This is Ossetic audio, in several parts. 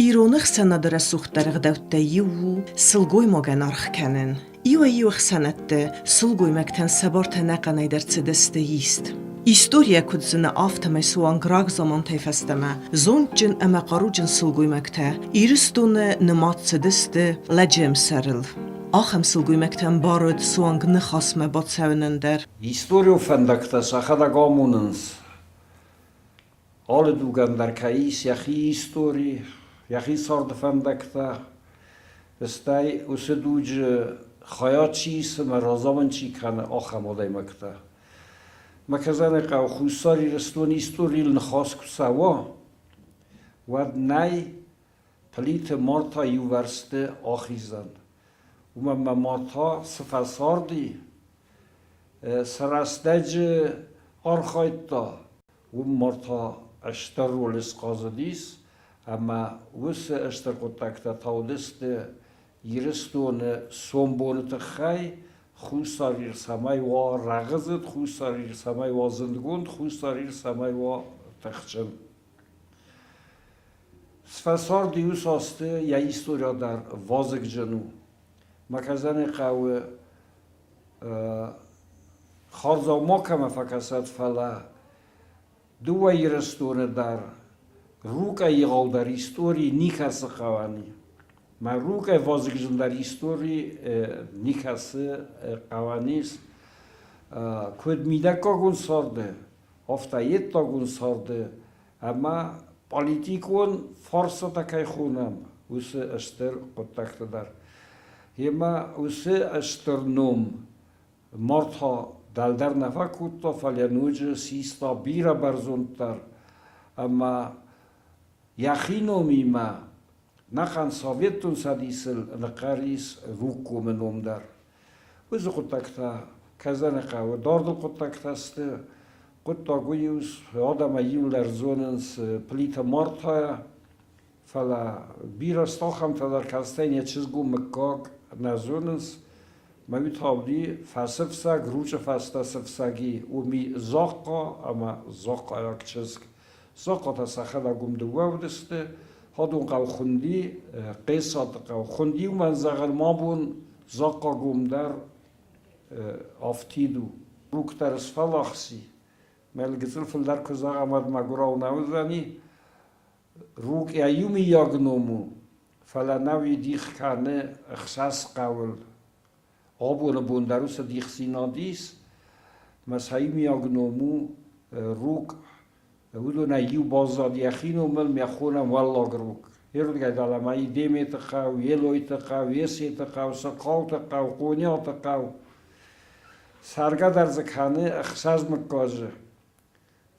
Ирон ӕхсӕнады рӕсугъддӕр ӕгъдӕуттӕй иу у сылгоймагӕн аргъ кӕнын. Иуӕй-иу ӕхсӕнадты сылгоймӕгтӕн сӕ бартӕ ӕнӕхъӕнӕй дӕр цыдысты ист. Историйӕ куыд зыны, афтӕмӕй суанг рагзамантӕй фӕстӕмӕ зондджын ӕмӕ хъаруджын сылгоймӕгтӕ Ирыстоны нымад цыдысты лӕджы ӕмсӕрыл. Ахӕм сылгоймӕгтӕн бар уыд суанг ныхасмӕ бацӕуынӕн дӕр. Историон фӕндӕгтӕ сӕхӕдӕг амонынц, Алы дугӕн дӕр кӕй ис йӕхи истори, йӕхи царды фӕндӕгтӕ, стӕй уыцы дуджы хайад чи исы ӕмӕ разамынд чи кӕны, ахӕм адӕймӕгтӕ. Мӕ кӕзӕны хъӕу Хуссар Ирыстоны историйыл ныхас куы цӕуа, уӕд нӕй Плиты Марта иувӕрсты ахизӕн. Уымӕн ӕмӕ Марта цы фӕцарди, цы рӕстӕджы архайдта, Уым Марта стыр ролы схъазыдис ӕмӕ уыцы стыр хъуыддӕгтӕ та уыдысты Ирыстоны сомбоны тыххӕй, Хуссар Ир цӕмӕй уа рӕгъыдзыд, Хуссар Ир цӕмӕй уа зындгонд, Хуссар Ир цӕмӕй уа тыхджын. Сфӕцард иу азты йӕ история дӕр вазыгджын у. Мӕ хъӕуы хардзау макӕмӕ фӕкӕсӕд, фӕлӕ дыууӕ Ирыстоны дӕр Рукъӕй егъаудӕр истори никӕцы хъӕуӕн и. Мӕ Рукъӕй вазыгджындӕр истори никӕцы хъӕуӕн ис. Куыд мидӕггагон царды, афтӕ ӕддагон царды ӕмӕ политикон фарстатӕ кӕй хонӕм, уыцы стыр хъуыддӕгты дӕр. Емӕ уыцы стыр ном Марта дӕлдӕр нӕ фӕкодта, фӕлӕ ноджы систа бирӕ бӕрзонддӕр ӕмӕ йӕхи номимӕ нӕхъӕн Советон Цӕдисыл ныхъхъӕр ис Рукъгомы ном дӕр. Уыцы хъуыддӕгтӕ кӕдзӕны хъӕуы дардыл хъуыддӕгтӕ сты. Хъуыддаг уый у, адӕмӕй иуылдӕр зонынц Плиты Мартайӕ, фӕлӕ бирӕ стахӕмтӕ дӕр кӕцытӕй йӕ чызгон мыггаг нӕ зонынц. Мӕ уый та уыди фӕсыфсӕг, ручъы фӕстӕ сыфсӕги, уым и Захъхъа ӕмӕ захъхъайаг чызг. Захъхъатӕ сӕхӕдӕг уым дыууӕ уыдысты. Хадон хъӕу хуынди Хъесаты хъӕу. Хуынди уымӕн зӕгъын ма бон Захъхъагом дӕр афтид у. Рук дӕр сфӕлахси. Мӕ гыццыл фылдӕр куы зӕгъӕм, уӕд мӕгуырау нӕ уыдзӕни. Рукъ йӕ иумийаг ном у, фӕлӕ нӕуи дих кӕны ӕхсӕз хъӕуыл. Абоны бон дӕр уыцы дихдзинад ис, мӕ сӕ иумиаг ном у Рукъ. Уыдонӕй иу баззад йӕхи номыл, мӕ хонӕм Уӕллаг Рукъ. Ердгӕй дӕлӕмӕ и Деметы хъӕу, Елойты хъӕу, Есеты хъӕу, Сыхъауты хъӕу, Къониаты хъӕу. Цӕргӕ дӕр дзы кӕны ӕхсӕз мыггаджы.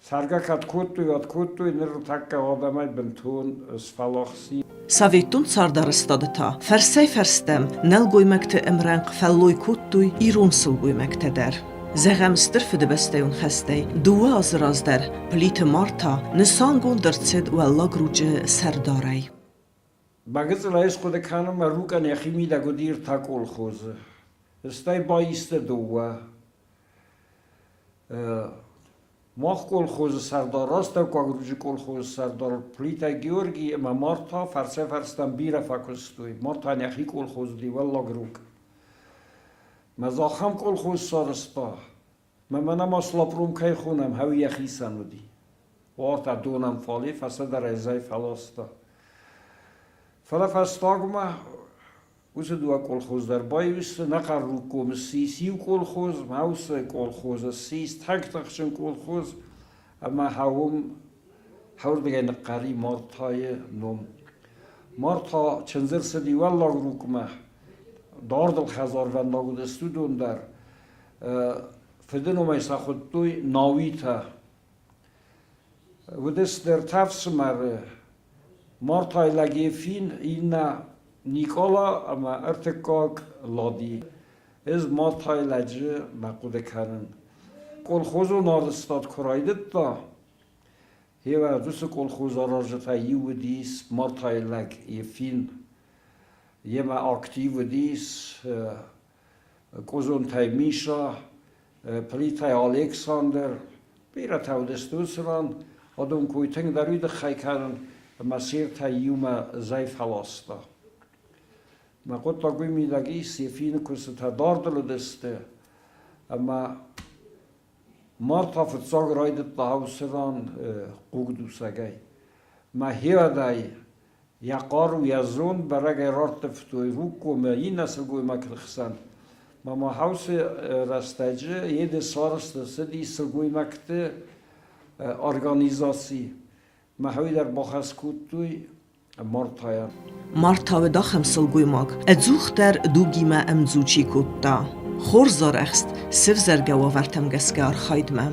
Цӕргӕ кӕд кодтой, уӕд кодтой, ныр тӕккӕ адӕмӕй бынтон сфӕлахси. Советон цардарӕзтады та фӕрсӕй-фӕрстӕм нӕлгоймӕгты ӕмрӕнхъ фӕллой кодтой ирон сылгоймӕгтӕ дӕр. Зӕгъӕм, Стыр Фыдыбӕстӕйон хӕстӕй дыууӕ азы раздӕр Плиты Марта нысангонд ӕрцыд Уӕллаг Ручъы сӕрдарӕй. Багыцъылӕй схъуыды кӕнын мӕ Рукъӕн йӕхимидӕг уыди ӕртӕ колхозы, стӕй баисты дыууӕ. Мах колхозы сӕрдар, астӕуккаг руджы колхозы сӕрдар Плита Георгий ӕмӕ Марта фӕрсӕй-фӕрстӕм бирӕ фӕкуыстой. Мартӕн йӕхи колхоз уыди Уӕллаг Рукъ. Мӕ дзы ахӕм колхоз сарӕзта, мӕ мӕнӕ ма Слапром кӕй хонӕм, хӕуи йӕхицӕн уыди. Уартӕ донӕн фале фӕсӕдӕрӕй зӕй фӕласта. Фӕлӕ фӕстагмӕ Уыцы дыууӕ колхоз дӕр баиу сты, Нӕхъӕр-Рукъгомы ссис иу колхоз, Маусы колхоз ссис тӕгтыхджын колхоз, ӕмӕ уым хӕрдгӕй ныхъхъӕри Мартайы ном. Марта чындзы рцыди Уӕллаг Рукъмӕ, дардыл хӕдзарвӕндаг уыдысты уыдон дӕр. Фыды номӕй сӕ хуыдтой Науитӕ. Уыдысты ӕртӕ ӕфсымӕры, Мартайы лӕг Ефин, иннӕ Никъала ӕмӕ ӕртыккаг Лади. Ӕз Мартайы лӕджы нӕ хъуыды кӕнын. Колхозон арӕзтад куы райдыдта, гъеуӕд уыцы колхозаразджытӕй иу уыдис Мартайы лӕг Ефин. Йемӕ актив уыдис Къозонтӕй Миша, Плитӕй Александр, бирӕтӕ уыдысты уыцы ран. Уыдон кой тынгдӕр уый тыххӕй кӕнын. Ӕмӕ се ртӕ иумӕ зӕй фӕласта. Мӕ хъуыддаг уый мидӕг ис, Ефины куыстытӕ дардыл уыдысты, ӕмӕ Марта фыццаг райдыдта ӕвсыран хъугдуцӕгӕй. Мӕ хиадӕй йӕ хъару, йӕ зонд бӕрӕгӕй рарттывтой Рукъгомы иннӕ сылгоймӕгты хсӕн. Мама хаусы рӕстӕджы Еды сарӕзт цыди сылгоймӕгты организаци. Мӕ дӕр бахӕс кодтой Мартайӕн. Марта уыд ахӕм сылгоймаг, ӕдзухдӕр дугимӕ ӕмдзу чи кодта. Хорз арӕхст сӕвзӕргӕ уавӕртӕм гӕсгӕ архайдмӕ.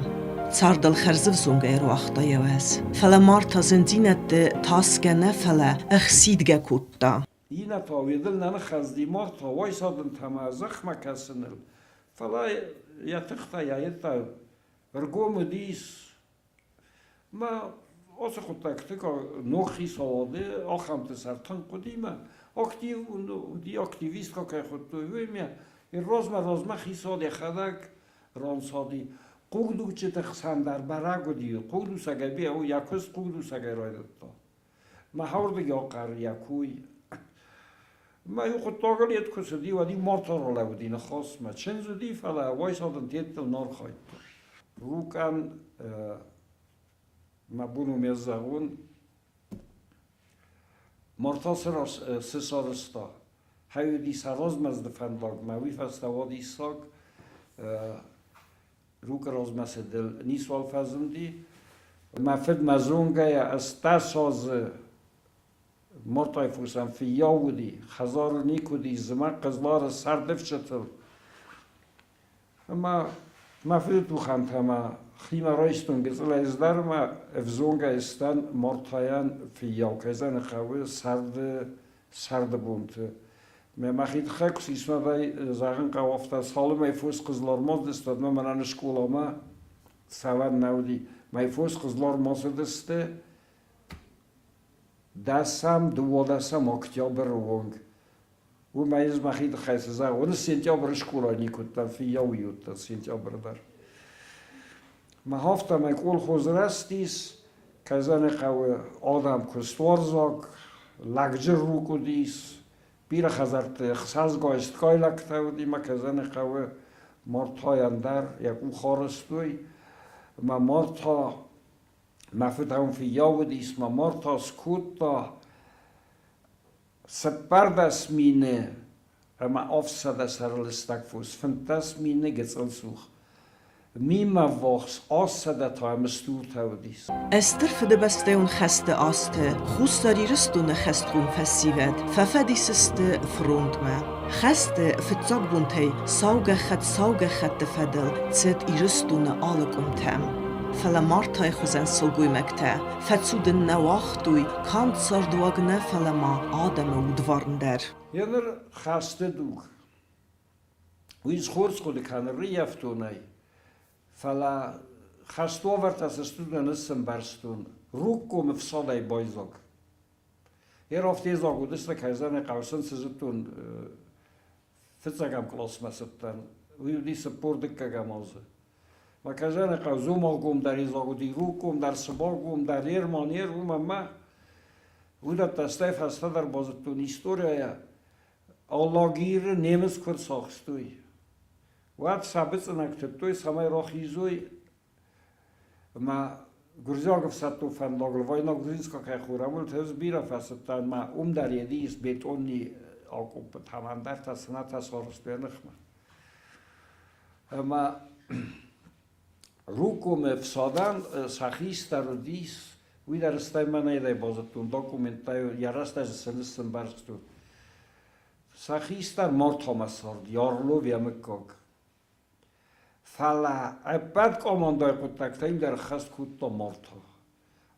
Цардыл хӕрзӕвзонгӕй ӕруагъта йӕ уӕз. Фӕлӕ Марта зындзинӕдты тасгӕ нӕ, фӕлӕ ӕхсидгӕ кодта. Иннӕ та уедыл нӕ ныххӕцыди Марта уайсадынтӕ ӕмӕ зӕхмӕ кӕсыныл, фӕлӕ йӕ тыхтӕ йӕ йедтӕ ргом уыдис. Мӕ ацы хъуыддӕгты ног хицауады ахӕмты сӕр тынг хъуыди мӕ актив уыди, активисткӕ кӕй хуыдтой, уый мӕ размӕ-размӕ хицауад йӕхӕдӕг ранцади. Хъугдуцджыты хсӕн дӕр бӕрӕг уыди, хъугдуцӕгӕй йӕ куыст хъугдуцӕгӕй райдыдта. Мӕ хӕрдыг ахъӕр йӕ кой. Мӕ иу хъуыддагыл йед куы цыди, уӕд-иу Марта ралӕууыди ныхасмӕ. Чындз уыди, фӕлӕ уайсадын тедтыл нӕ архайдта. Рукъӕн мӕ бон у ме зӕгъон, Марта цы сарӕзта, хӕй уыди сӕ размӕдзыды фӕндагмӕ, уый фӕстӕ уадиссаг Рукъы размӕ цыдыл ницуал фӕзынди. Мӕ фыд мӕ зонгӕйӕ 18 азы Мортай фусӕн фыййау уыди, хӕдзары никуы уыди, зымӕг Хъызлары сӕрдыфджытыл. Ӕмӕ мӕ фыды тухӕнтӕ мӕ химӕ райстон гыццылӕй дӕр ӕмӕ ӕвзонгӕй сдӕн Мортайӕн фыййау, кӕй зӕгъын хъӕуы, сӕрды сӕрды бонты. Мӕ мӕхи тыххӕй куы сисмӕ зӕгъын хъӕуы афтӕ, цалынмӕ фос Хъызлармӕ уыдысты, уӕдмӕ мӕнӕн скъоламӕ цӕуӕн нӕ уыди. Мӕ фос Хъызлармӕ цыдысты дӕсӕм, дыууадӕсӕм октябры онг. Уымӕй ӕз мӕхи тыххӕй цы зӕгъон, сентябры скъола никуы уыдтӕн, фыййау уыдтӕн сентябры дӕр. Мӕ афтӕмӕй колхоз рӕзтис, Казаны хъӕуы адӕм куыстуарзаг, лӕгджын рукъ уыдис, бирӕ хӕдзӕртты ӕхсӕзгай стгай лӕгтӕ уыди мӕ Казаны хъӕуы Мартайӕн дӕр йӕ къух арӕзтой. Мӕ Марта, мӕ фыд ӕм фыййау уыдис, мӕ Марта скодта 14 мины ӕмӕ 700 сӕры лыстӕг фос, 15 мины гыццыл цух. Мимӕ ввахс 800 та ӕмӕ стуртӕ уыдис. Стыр Фыдыбӕстӕйон хӕсты азты Хуссар Ирыстоны хӕстхъом фӕсивӕд фӕфӕдис сты фронтмӕ. Хӕсты фыццаг бонтӕй сау гӕххӕтт сау гӕххӕтты фӕдыл цыд Ирыстоны алы къуымтӕм. Фӕлӕ Мартайы хуызӕн сылгоймӕгтӕ фӕцудын нӕ уагътой канд цардуаг нӕ, фӕлӕ ма адӕмы удварн дӕр. Еныр хӕсты дуг. Уый хорз хъуыды кӕны рыййӕфтонӕй, фӕлӕ хӕсты уавӕртӕ цы сты, уыдон ӕз ӕмбӕрстон. Рукъгомы фсадӕй байдзаг. Йе афтӕ уыдысты, кӕй зӕгъын ӕй хъӕуы, сын цы зыдтон, фыццӕгӕм къласмӕ цыдтӕн, уый уыди 42-ӕм азы. Мӕ кӕй зӕгъын ӕй хъӕуы, Дзомагъгом дӕр идзаг уыди, Рукъгом дӕр, Сыбаггом дӕр, Ерман, Ер, уым ӕмӕ уыдӕттӕ стӕй фӕстӕдӕр базыдтон историйӕ, Алагиры немыц куы рцахстой, уӕд сӕ быцъынӕг тыдтой, цӕмӕй рахизой ӕмӕ гуырдзиаг ӕфсӕддон фӕндагыл Войно-Грузинская кӕй хурӕмыл ӕз бирӕ фӕцыдтӕн ӕмӕ уым дӕр ис бетонни акъоппытӕ, ӕндӕртӕ цынӕтӕ сарӕзтой йӕ ныхмӕ. Ӕмӕ Рукъгомы ӕфсадӕн сӕ хистӕр уыдис, уый дӕр стӕй мӕнӕй базыдтон документтӕй, йӕ рӕстӕджы сын ӕмбӕрстон. Сӕ хистӕр Мортомӕ цард, Ярлов йӕ мыггаг. Фӕлӕ ӕппӕт командӕйы хъуыддӕгтӕ иу дӕр ӕххӕст кодта Марта.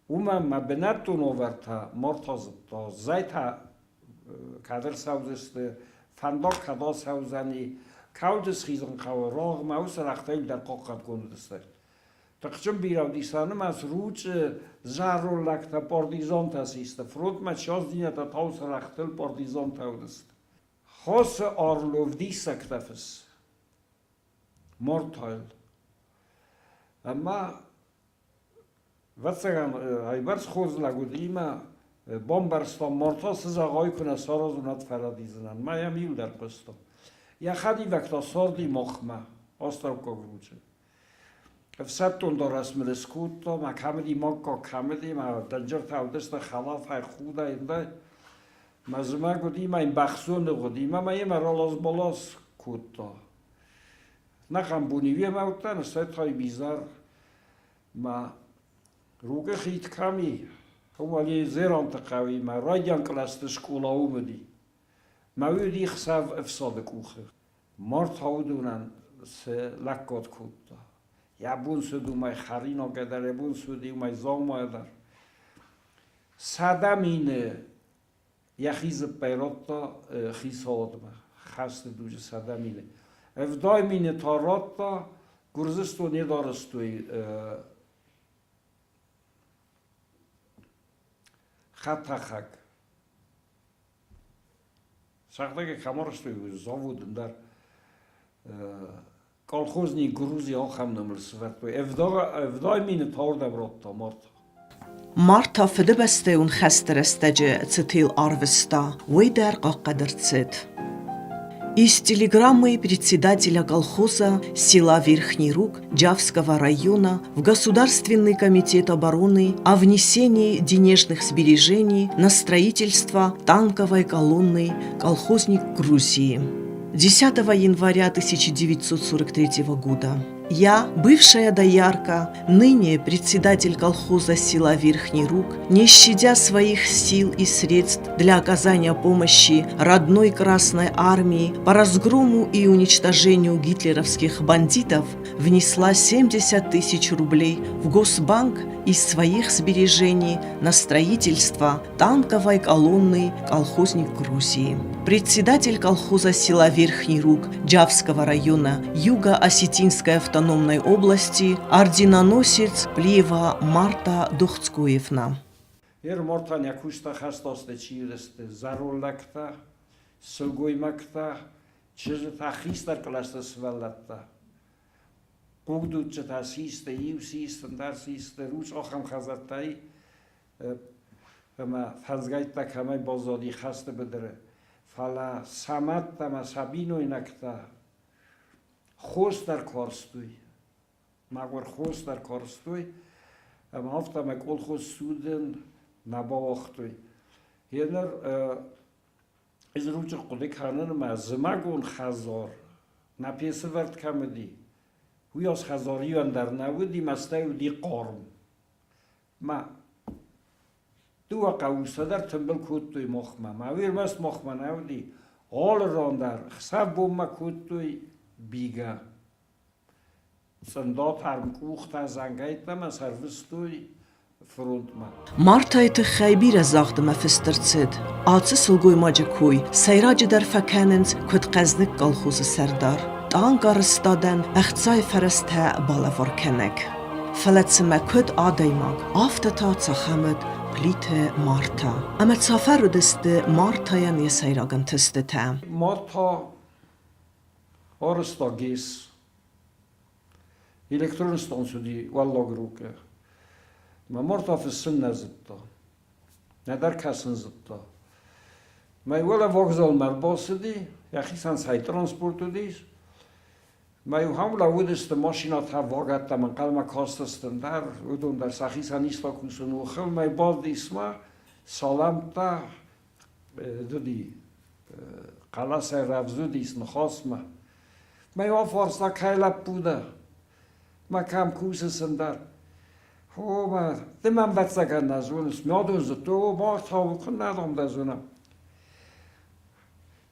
Уымӕн мӕ бынӕттон уавӕртӕ Марта зыдта, зӕйтӕ кӕд ӕрцӕудзысты, фӕндаг кӕд ацӕудзӕни, кӕуылты схизын хъӕуы, рагъмӕ уыцы рӕгътӕ иу дӕр хъахъхъӕдгонд уыдысты. Тыхджын бирӕ уыди сӕ нымӕц Ручъы зӕронд лӕгтӕ партизантӕ систы, фронтмӕ чаздзинӕдтӕ таусы рӕгътыл партизантӕ уыдысты. Хосы Орлов диссӕгтӕ фыссы. Мортайл. Ӕмӕ, ӕвӕццӕгӕн, айбӕрц хорз лӕг уыди ӕмӕ. Бамбӕрстам, Марта цы зӕгъай, куы нӕ саразон, уӕд фӕрӕдидзынӕн. Мӕ йӕм иу дӕр хъуыста. Йӕ хӕдивӕг та царди махмӕ, астӕуккаг ручы. Ӕфсӕддон дарӕс мын скодта, мӕ кӕмыди мӕггаг кӕмыди, мӕ дӕнджыртӕ уыдысты хӕлафӕй, худӕй, ӕндӕр. Мӕ зымӕг уыди, мӕ йын бӕхцоны уыди, мӕ мӕ йемӕ ралас-балас кодта. Нӕхъӕн бони уемӕ уыдтӕн, стӕй та изӕр мӕ Рукъы хид кӕм и, уым Зеранты хъӕуи мӕ райдиан кълӕсты скъола уым уыди. Мӕ уыди хсӕв ӕфсады къухы. Марта уыдонӕн цы лӕггад кодта. Йӕ бон цы уыд, уымӕй хӕринагӕй дӕр, йӕ бон цы уыди, уымӕй дзаумайӕ дӕр. 100 000 йӕхи дзыппӕй радта хицауадмӕ хӕсты дуджы 100 000. 70 000 та радта Гуырдзыстон не дарӕстой хӕдтӕхӕг. Сӕхӕдӕг кӕм арӕзтой, завод ӕндӕр колхозник Грузи ахӕм номыл сӕвӕрдтой. 70 000 та уырдӕм радта Марта. Марта Фыдыбӕстӕйон хӕсты рӕстӕджы цытыл арвыста, уый дӕр хъахъхъӕд ӕрцыд. Из телеграммы председателя колхоза села Верхний Рук Джавского района в Государственный комитет обороны о внесении денежных сбережений на строительство танковой колонны «Колхозник Грузии». 10 января 1943 года. Я, бывшая доярка, ныне председатель колхоза села Верхний Рук, не щадя своих сил и средств для оказания помощи родной Красной Армии по разгрому и уничтожению гитлеровских бандитов, внесла 70 тысяч рублей в Госбанк из своих сбережений на строительство танковой колонны «Колхозник Грузии». Председатель колхоза села Верхний Рук Джавского района Юго-Осетинской автономной области орденоносец Плиева Марта Духцкоевна. Ер Мартӕн йӕ куыста хӕстосты чи уыдысты, зӕронд лӕгтӕ, сылгоймӕгтӕ, чызджытӕ, хистӕр кълӕсты сывӕллӕттӕ. Хъугдуцджытӕ систы, иу систы, ӕндӕр систы, ручъ ахӕм хӕдзӕрттӕй ӕмӕ фӕндзгӕйттӕ кӕмӕй баззади хӕсты быдыры. Фӕлӕ сӕ мӕдтӕ ӕмӕ сӕ бинойнӕгтӕ хос дӕр карстой. Мӕгуыр хос дӕр карстой ӕмӕ афтӕмӕй колхоз судын нӕ бауагътой. Еныр ӕз ручъы хъуыды кӕнын ӕмӕ зымӕгон хӕдзар нӕ пецы вӕрд кӕм уыди, уыйас хӕдзар иуӕн дӕр нӕ уыди, мӕ стӕй уыди хъарм. Мӕ дыууӕ хъӕуы дӕр тымбыл кодтой махмӕ. Мӕ уый ӕрмӕст махмӕ нӕ уыди, алы ран дӕр хсӕв-бонмӕ кодтой бигӕ. Цъындат ӕрмкъухтӕ зӕнгӕйттӕ мӕ сӕрвыстой фронтмӕ. Мартайы тыххӕй бирӕ загъд ӕмӕ фыст ӕрцыд. Ацы сылгоймаджы кой сӕйраджыдӕр фӕкӕнынц куыд хъӕздыг колхозы сӕрдар, тъанг арӕзтадӕн ӕхцайы фӕрӕзтӕ балӕвар кӕнӕг. Фӕлӕ цымӕ куыд адӕймаг, афтӕ та цахӕм уыд Плиты Марта? Ӕмӕ цавӕр уыдысты Мартайӕн йӕ сӕйраг ӕнтыстытӕ? Марта арӕзта ГЭС. Электрон станц уыди Уӕллаг Рукъы. Мӕ Марта фыссын нӕ зыдта. Нӕдӕр кӕсын зыдта. Мӕ уӕлӕ вокзалмӕ ӕрбацыди, йӕхицӕн цӕй транспорт уыдис. Мӕ иу хам лӕууыдысты машинӕтӕ, вагӕттӕм ӕнхъӕлмӕ кастысты дӕр, уыдон дӕр сӕхицӕн иста кусын охыл. Мӕ бадис мӕ салӕмттӕ уыди, хъӕлӕсӕй рӕвдз уыдис ныхасмӕ. Мӕ афарста, кӕй лӕппу дӕ? Мӕ кӕм кусыс ӕндӕр? О, мӕ, ды мӕм ӕвӕццӕгӕн нӕ зоныс. Мӕ зыдтой, о, мах куыннӕ адӕм дӕ зонӕм.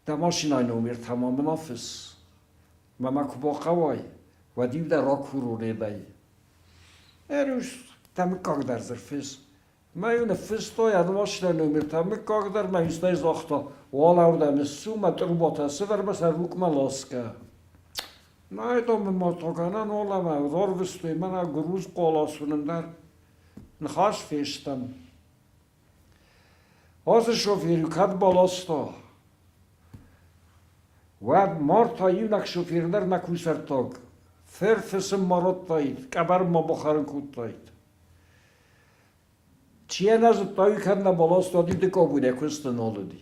Дӕ машинӕйы номертӕ ма мын афысс. Мӕ мӕ куы бахъӕуай, уӕд-иу дӕ ракурон ӕдӕй. Ӕрус, дӕ мыггаг дӕр дзы рфысс. Мӕ-иу ныффыстой ӕд машинӕйы номертӕ мыггаг дӕр, мӕ-иу стӕй загъта, уӕлӕрдӕм ссу, мӕ трубатӕ сывӕр мӕ сӕ рукъмӕ ласгӕ. Нӕй, дам, ма гӕнӕн уӕлӕмӕ рарвыстой мӕнӕ груз хъуалас уынын дӕр. Ныхас фестӕм. Ацы шофер кӕд баласта, уӕд Марта иунӕг шофер дӕр нӕ кусӕрттаг. Фыр фысым ма радтаид, къӕбӕр ма бахӕрын кодтаид. Чи йӕ нӕ зыдта, уый кӕд нӕ баласта, уӕд дыккаг бон йӕ куысты нал уыди.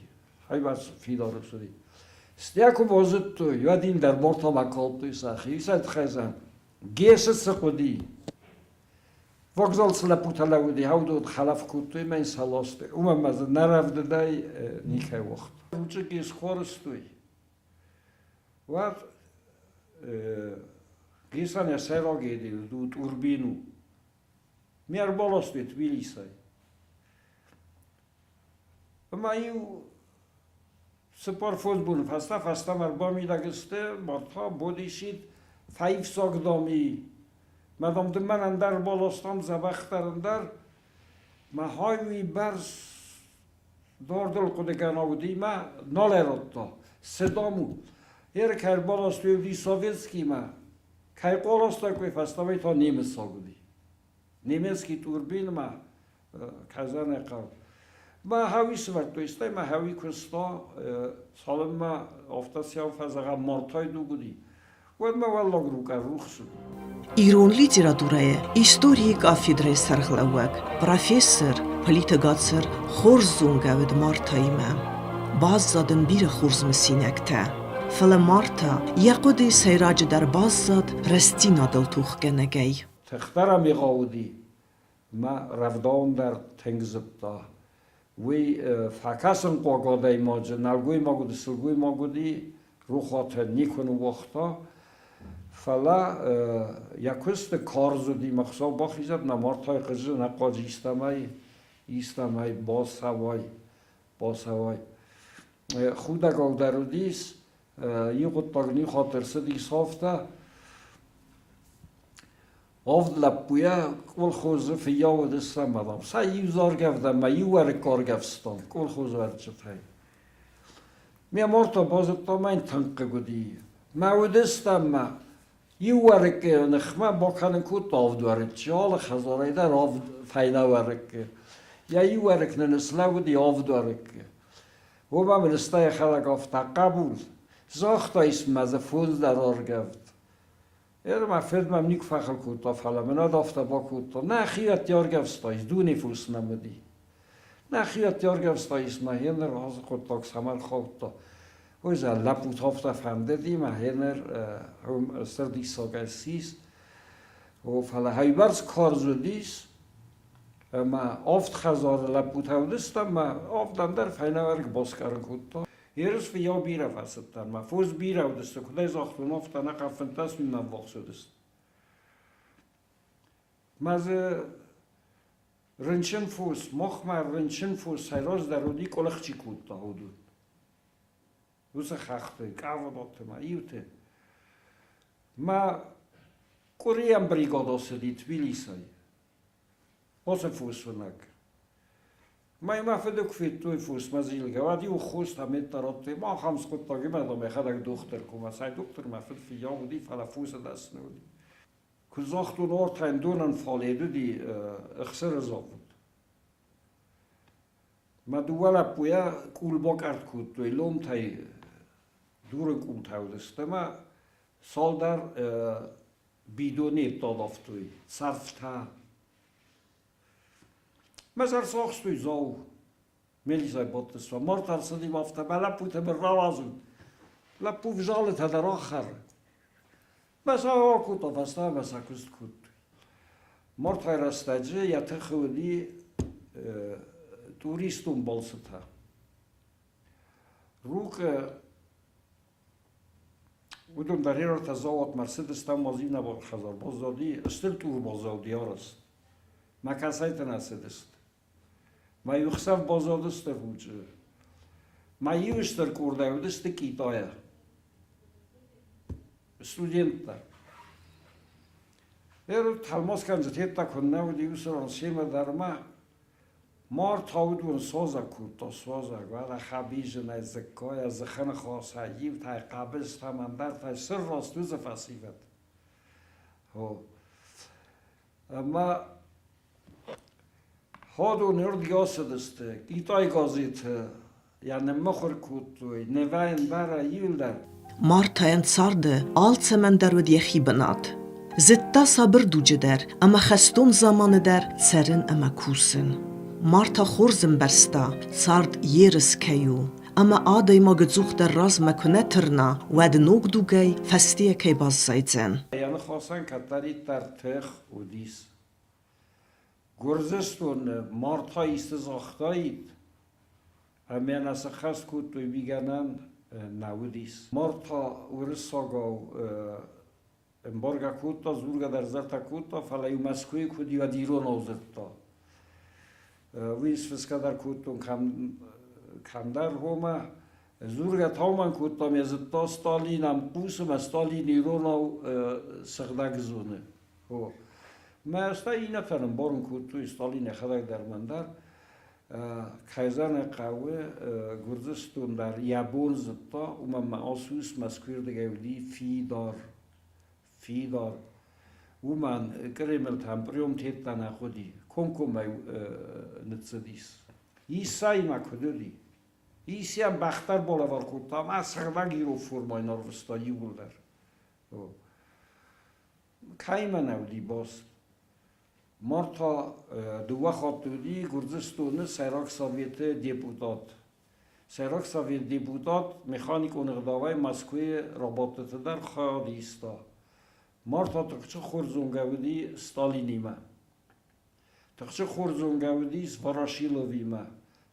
Хайбар фидар уыди. Стӕй куы базыдтой, уӕд ин дӕр мортӕмӕ калдтой сӕхи. Сӕ тыххӕй сӕ Гесы цы хъуыди? Вокзал цы лӕппутӕ лӕууыди, уыдон хӕлӕф кодтой мӕ йын сӕ ластой. Уымӕн ма дзы нӕ рӕвдыдӕй никӕй уагъта. Ручъы Гес хорыстой. Уӕд Гесӕн йӕ сӕйраг едил у Турбин у. Ме ӕрбаластой Тбилисӕй. Ӕмӕ-иу цыппар-фондз боны фӕстӕ фӕстӕмӕ ӕрбамидӕг сты, Марта бодисид фӕивсаг дам и. Мӕ дам дын мӕн ӕндӕр баластам, дзӕбӕхдӕр ӕндӕр. Мӕ хай уый бӕрц дардыл хъуыдыгӕнӕг уыди мӕ нал ӕрӕдта. Цы дам у? Ерк ӕрбаластой уыди советскиймӕ. Кӕй къолоста куы фӕстӕмӕ та немыцаг уыди. Немецкий турбинмӕ Казаны хъӕу. Мӕ хауи сывӕрдтой, стӕй мӕ хауи куыста, цалынмӕ афтӕ сӕу фӕзӕгъӕм мартӕй дуг уыди, уӕдмӕ уӕллаг рукъа рухс уыд. Ирон литературӕйы историйы кафедрӕйы сӕргълӕууӕг, профессор Плиты Гацыр хорз зонгӕ уыд Мартаимӕ. Баззад ын бирӕ хорз мысинӕгтӕ. Фӕлӕ Марта йӕ хъуыдыйы сӕйраджыдӕр баззад рӕстдзинадыл тохгӕнӕгӕй. Тыхдӕр ӕм егъау уыди, мӕ рӕвдауын дӕр тынг зыдта. Уый фӕкӕсынхъуаг адӕймаджы, нӕлгоймаг уыд, сылгоймаг уыди, рухуаты никуы ныууагъта. Фӕлӕ йӕ куысты карз уыди, мӕ Хуыцау бахизӕд, нӕ мардтай хъызы, нӕ хъуаджы истӕмӕй, истӕмӕй бацӕуай, бацӕуай. Худӕгау дӕр уыдис, иу хъуыддаг ниу хатт ӕрцыдис афтӕ, Авд лӕппуйӕ колхозы фыййау уыдыстӕм ӕмӕ сӕ иу заргӕвд ӕмӕ иу уӕрыкк аргӕвстам колхозы уӕрыччытӕй. Ме морта базыдта, мӕн тынг хъыг уыди. Мӕ уыдыстӕм ма иу уӕрыккы ныхмӕ бакӕнын кодта авд уӕрыччы, алы хӕдзарӕй дӕр авд фӕйнӕ уӕрыккы. Йӕ иу уӕрыкк нын слӕууыди авд уӕрыккы. Уымӕ мын стӕй йӕхӕдӕг афтӕ хъӕбул, загъта, ис мӕ дзы фондз дӕр аргӕвд. Ер мӕ фыд мӕм никуы фӕхыл кодта, фӕлӕ мын ӕд афтӕ бакодта. Нӕ хиӕтты ӕргӕвстаис, дуне фос нӕм уыди. Нӕ хиӕтты ӕргӕвстаис, мӕ гъеныр ацы хъуыддаг цӕмӕн хаудта. Ой, зӕ, лӕппуты афтӕ фӕндыди, мӕ гъеныр уым стыр диссагӕй ссис. О, фӕлӕ хӕйбӕрц карз уыдис, ӕмӕ авд хӕдзары лӕппутӕ уыдысты, ӕмӕ авдӕн дӕр фӕйнӕвӕрг баскъӕрын кодта. Ерыс фыййау бирӕ фӕцыдтӕн, мӕ фос бирӕ уыдысты, куыдӕй загътон, афтӕ ӕнӕхъӕн 15 минмӕ ӕввахс уыдысты. Мӕ дзы рынчын фос, махмӕ рынчын фос сӕйраздӕр уыди къуылыхчи кодта уыдон. Уыцы хӕхты, къӕвдаты ма иуты. Мӕ къуырийӕн бригада цыди Тбилисӕй. Уыцы фосуынӕг. Мӕ фыды куы федтой фосмӕ зилгӕ, уӕд-иу хостӕ меттӕ радтой. Ма ахӕм скъуыддаг ӕмӕ дам йӕхӕдӕг дохтыр куы уа. Цӕй дохтыр мӕ фыд фыййау уыди, фӕлӕ фосы дӕсны уыди. Куы загътон, ортӕн донӕн фале уыди ӕхсыры завод. Мӕ дыууӕ лӕппуйӕ къул бакъӕртт кодтой ломтӕй, дуры къултӕ уыдысты ӕмӕ цалдӕр бидоны ӕддӕлӕфтой, цӕрвтӕ. Мӕ сӕр сахстой Дзау. Мелисӕй бадтысты. Март ӕрцыди афтӕ, мӕ лӕппутӕ мын рауадзут. Лӕппу взалытӕ дӕр ахӕры. Мӕ сӕ акодта фӕстӕмӕ сӕ куыст кодтой. Мартӕй рӕстӕджы йӕ тыхы уыди туристон балцытӕ. Рукъы Уыдон дӕр ӕртӕ заводмӕ ӕрцыдысты ӕмӕ Зинабон хӕдзар баззади, стыр тур баззади арӕзт. Мӕ кӕцӕйты нӕ цыдысты. Мӕ иу хсӕв баззадысты Ручъы. Мӕ иу стыр къордӕй уыдысты Китайӕ. Студенттӕ. Ӕр тӕлмацгӕнджытӕ куыннӕ уыди уыцы ран семӕ дӕр ма Марта уыдон созӕг кодта, созӕг, уӕлӕ хӕбизынӕй, дзыккайӕ, дзыхыныхасӕй, иутӕй хъӕбыстӕм, ӕндӕртӕй сырраст уыцы фӕсивӕд. О. Ӕмӕ Ходон ӕрдгӕ ацыдысты, Китай газеты йӕ ныммыхуыр кодтой, нывӕйӕн бара иуылдӕр. Мартайӕн царды алцӕмӕн дӕр уыд йӕхи бынат. Зыдта сабыр дуджы дӕр ӕмӕ хӕстон заманы дӕр цӕрын ӕмӕ кусын. Марта хорз ӕмбӕрста, цард ерыс кӕй у, ӕмӕ адӕймаг ӕдзухдӕр размӕ куы нӕ тырна, уӕд ног дугӕй фӕстейӕ кӕй баззайдзӕн. Йӕ ныхасӕн кӕддӕриддӕр тых уыдис. Гуырдзыстоны Марта исты загътаид, ӕмӕ нӕ сыххӕст кодтой, уый гӕнӕн нӕ уыдис. Марта уырыссагау ӕмбаргӕ кодта, дзургӕ дӕр дзырдтӕ кодта, фӕлӕ-иу Мӕскуыйы куыд уӕд иронау дзырдта. Уый сфысгӕ дӕр кодтон кӕмдӕр хомӕ. Дзургӕ таумӕн кодтам, йӕ зыдта Сталин ӕм хъусы, мӕ Сталин иронау сыгъдӕг зоны. О. Мӕ стӕй иннӕтӕн ӕмбарын кодтой, Сталин йӕхӕдӕг дӕр мӕн дӕр. Кӕй зӕгъын хъӕуы, Гуырдзыстон дӕр йӕ бон зыдта, уымӕн ма ацы ус Мӕскуыйырдыгӕй уыди фидар, фидар. Уымӕн Кремлтӕм приоритеттӕ нӕ хъуыди, комкоммӕ ныццыдис. Исаимӕ куыд уыди? Исийӕн бӕх дӕр балӕвар кодта ӕмӕ сыгъдӕг ирон формӕйы ӕрвыста иууылдӕр. Кӕимӕ нӕ уыди баст? Марта дыууӕ хатты уыди Гуырдзыстоны Сӕйраг Советы депутат. Сӕйраг Советы депутат механикон ӕгъдауӕй Мӕскуыйы рабадтыты дӕр хайад иста. Марта тыхджын хорз зонгӕ уыди Сталинимӕ. Тыхджын хорз зонгӕ уыдис Ворошиловимӕ.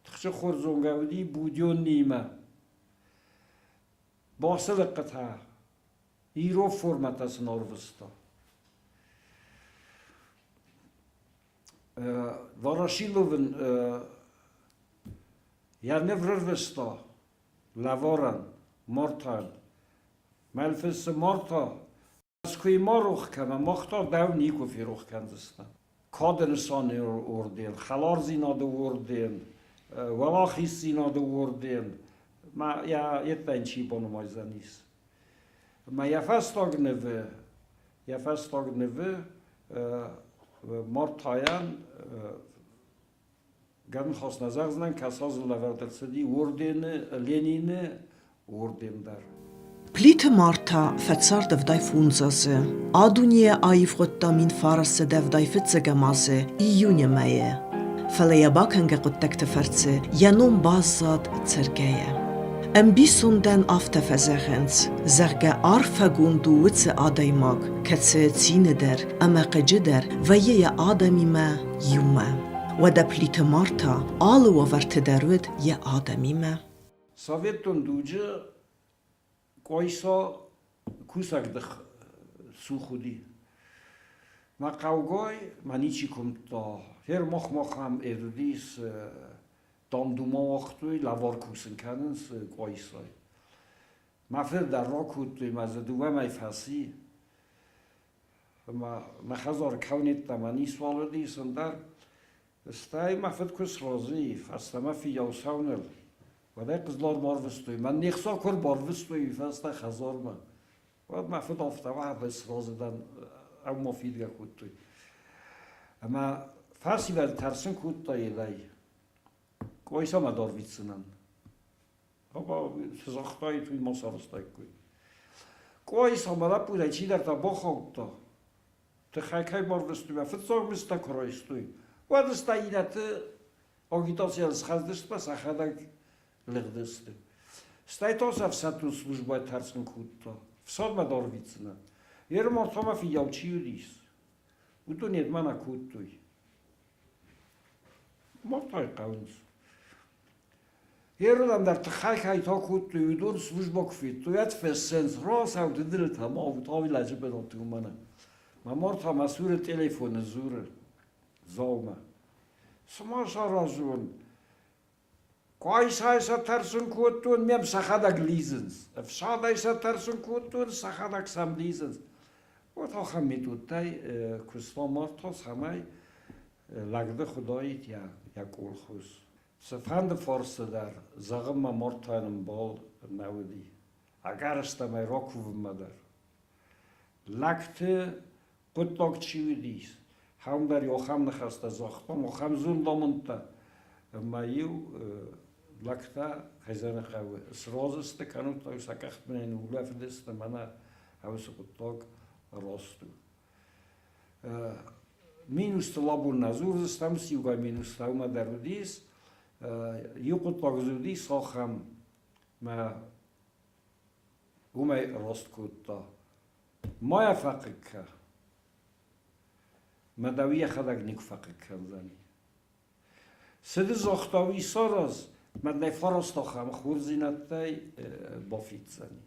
Тыхджын хорз зонгӕ уыди Буденныимӕ. Басылыхъхъытӕ ирон формӕтӕ сын ӕрвыста. Ворошилов ын йӕ ныв рырвыста лӕварӕн Мартӕн. Мӕн фыссы Марта, Мӕскуыйы ма рох кӕнӕм, мах та дӕу никуы ферох кӕндзыстӕм. Кады нысаны орден, хӕлардзинады орден, уӕлахиздзинады орден, ма йӕ йеддӕм чи банымайдзӕнис. Ӕмӕ йӕ фӕстаг нывы Мартайӕн гӕнхос нӕ зӕгъдзынӕн, кӕцазы лӕвӕрд ӕрцыди ордены, Ленины орден дӕр. Плиты Марта фӕцард 75 азы. А дунейӕ аивгъуыдта 1975 азы июны мӕйы. Фӕлӕ йӕ бакӕнгӕ хъуыддӕгты фӕрцы йӕ ном баззад цӕргӕйӕ. Ӕмбисондӕн афтӕ фӕзӕгъынц, зӕгъгӕ, арфӕгонд у уыцы адӕймаг, кӕцы цины дӕр ӕмӕ хъыджы дӕр вӕййы йӕ адӕмимӕ иумӕ. Уӕдӕ Плиты Марта алы уавӕрты дӕр уыд йӕ адӕмимӕ. Советон дуджы Къуайса кусӕгдых цух уыди. Мӕ хъӕугай мӕ ничи куымдта. Гъер мах-махӕм ӕрыдис дам-дума уагътой, лӕвар кусын кӕнынц Къуайсайы. Мӕ фыд дӕр ракодтой, мӕ дзы дыууӕ мӕй фӕци. Ӕмӕ мӕ хӕдзары кӕунедтӕмӕ ницуал уыдис, ӕндӕр. Стӕй мӕ фыд куы сразы и, фӕстӕмӕ фыййау цӕуыныл, уӕд ӕй Хъызлармӕ арвыстой. Мӕн не хца куы ӕрбарвыстой уый фӕстӕ хӕдзармӕ, уӕд мӕ фыд афтӕ уӕд сразы дӕн, ӕмӕ фидгӕ кодтой. Ӕмӕ фӕсивӕд тӕрсын кодта елӕй. Къуайсамӕ дарвитдзынӕн. Цы загътаид, уый ма сарӕзтаиккой. Къуайсамӕ лӕппутӕй чидӕртӕ бахаудта. Тыххӕй кӕй барвыстой, мӕ фыццаг мыздтӕ куы райстой, уӕд стӕй иннӕты агитацийӕн схӕцыдысты сӕхӕдӕг лыгъдысты. Стӕй та сӕ ӕфсӕддон службӕйы тӕрсын кодта. Фсадмӕ дарвитдзынӕ. Ермартамӕ фыййау чи уыдис, уыдон йедмӕ нӕ кодтой. Мартайы хъӕуынц. Ерылӕн дӕр тыххӕй кӕй та кодтой, уыдон службӕ куы федтой, уӕд фӕссынц, рацӕут ӕдылытӕ, ма ут, ау лӕджы бынаты уымӕн. Мӕ Марта мӕ цуры телефоны дзуры Дзаумӕ. Цы ма саразон? Къуайсайы сӕ тӕрсын кодтон, мӕм сӕхӕдӕг лидзынц. Ӕфсадӕй сӕ тӕрсын кодтон, сӕхӕдӕг сӕм лидзынц. Вот ахӕм методтӕй куыста Марта, цӕмӕй лӕгдых уыдаид йӕ колхоз. Цыфӕнды фарсты дӕр зӕгъынмӕ Мартайӕн ӕмбал нӕ уыди. Ӕгӕрыстӕмӕй ракувынмӕ дӕр. Лӕгты хъуыддаг чи уыдис, хӕмдӕр ахӕм ныхӕстӕ загътам, ахӕм зондамындтӕ. Ӕмӕ-иу лӕгтӕ Хӕзаны хъӕуы сразы сты, кӕнут сӕ къӕхтбынӕй ныуулӕфыдысты, мӕнӕ уыцы хъуыддаг раст у. Минустыл абон нӕ дзурдзыстӕм, иугай минустӕ уымӕ дӕр уыдис. Иу хъуыддаг дзы уыдис ахӕм, мӕ уымӕй раст кодта. Ма йӕ фӕхъыг кӕ. Мӕ дӕу йӕхӕдӕг никуы фӕхъыг кӕндзӕни. Цы ды загъта, уый сараз, мӕ дӕ фараст ахӕм хорздзинӕдтӕй бафиддзӕни.